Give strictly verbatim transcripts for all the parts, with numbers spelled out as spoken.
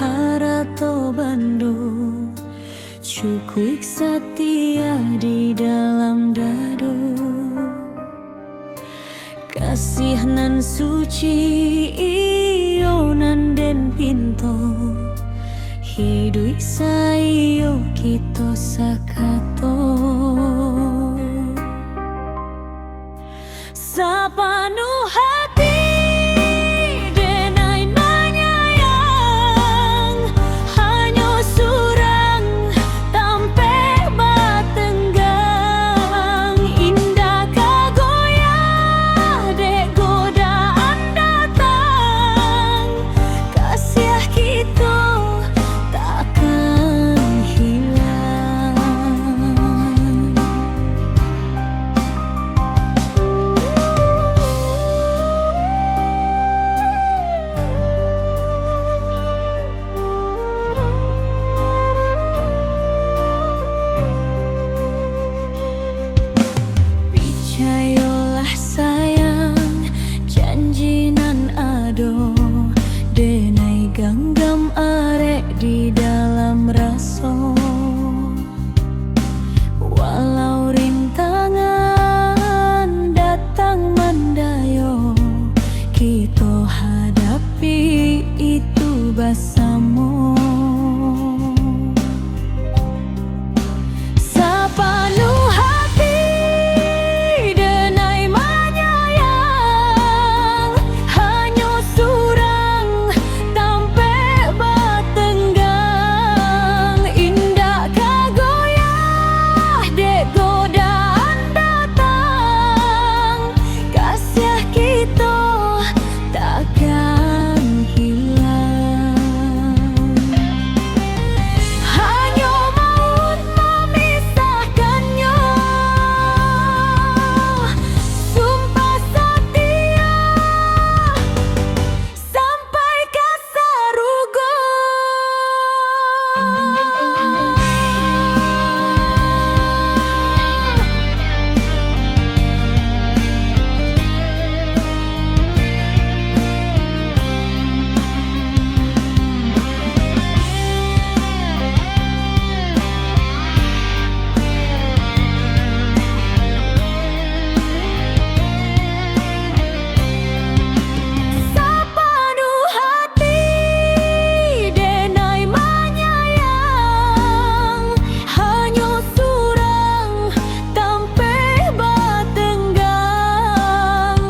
harato bando, cukuik satia di dalam dado. Kasiah nan suci iyo nan den pinto, hiduik saiyo kito sakato. Sapanuah hati denai manyayang, hanyo surang tampek batenggang. Indak ka goyah dek godaan datang, kasiah kito takkan hilang. Picayolah sayang, janji nan ado, denai ganggam arek di dalam raso. Walau rintangan datang mandayo, kito hadapi itu basamo. Sapanuah hati denai manyayang, hanyo surang tampek batenggang. Indak ka goyah dek godaan datang, kasiah kito takkan hilang. Hanyo maut mamisahkannyo, sumpah satia sampai ka sarugo. Sapanuah hati denai manyayang, hanyo surang tampek batenggang.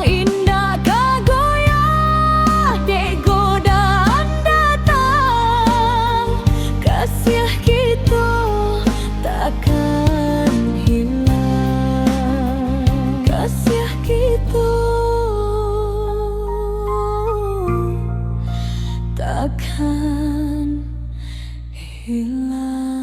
Indak ka goyah dek godaan datang, kasiah kito takkan hilang. Kasiah kito takkan hilang.